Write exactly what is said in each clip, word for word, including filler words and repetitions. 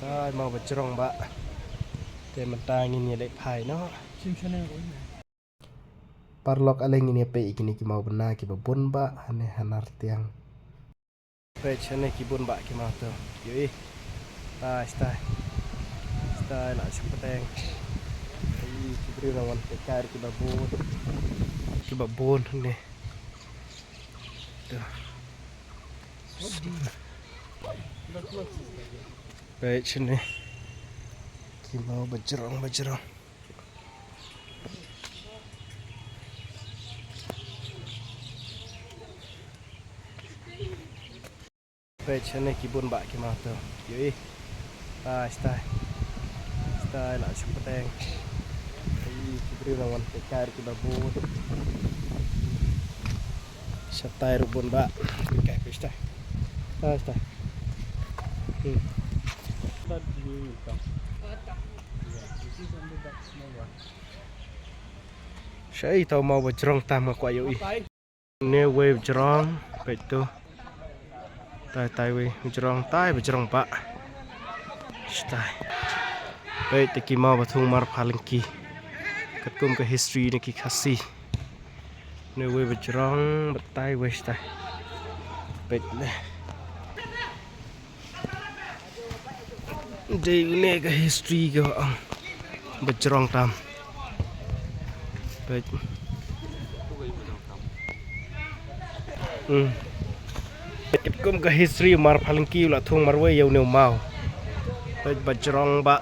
Ai, maw ba jrong ba. Te mynta ngin ïa leit phai noh. Paralok, ale ngin ïa peit ïa kine ki maw bnai kiba bun ba hangne ha Nartiang. Peit hangne ki bun ba ki maw to. Ïohi. Tai, tai. Tai la sha pdeng. Ai, ki briew nang wan peit kai kiba bun. Kiba bun hangne. To. Peit hangne. Ki maw ba jrong, ba jrong. Peit hangne ki bun ba ki maw to. Ïohi. Tai, tai. Tai la sha pdeng. Ai, ki briew nang wan peit kai kiba bun. Sha tai ruh bun ba. Kai peit tai. Tai, tai. Hmm. Shaei to maw ba jrong tam nga kwah ïohi. Ne wei ba jrong, peit to. Tai, tai wei ba jrong, tai ba jrong ba. Shatai. Peit te ki maw ba thung Marphalyngki. Katkum ka history na ki Khasi. Ne wei ba jrong, ba tai wei shatai. Peit ne. Dei une ka history ka ong ba jrong tam. Peit. Hmm. Peit katkum ka history u Marphalyngki u la thung marwei ïa une u maw. Peit ba jrong ba.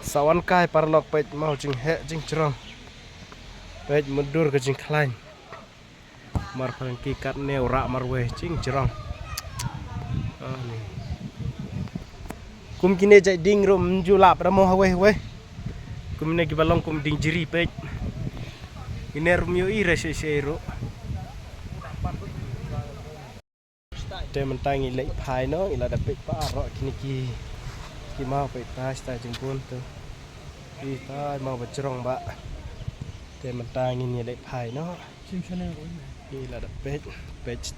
Sa wan kai paralok, peit maw jingheh jingjrong. Peit mutdur ka jingkhlaiñ. Marphalyngki katne u rah marwei jingjrong. Ani. Kum kine jait dieng ruh ym ju lap da mo hawei hawei. Kum kine kiba long kum dieng jri peit. Kine ruh ym ïohi re shei shei ruh. Te mynta ngi leit phai noh, ngi la da peit baroh kine ki, ki maw, peit tai, tai jingbun to. Ïa tai maw ba jrong ba. Te mynta ngin ïa leit phai noh. Ngi la da peit, peit.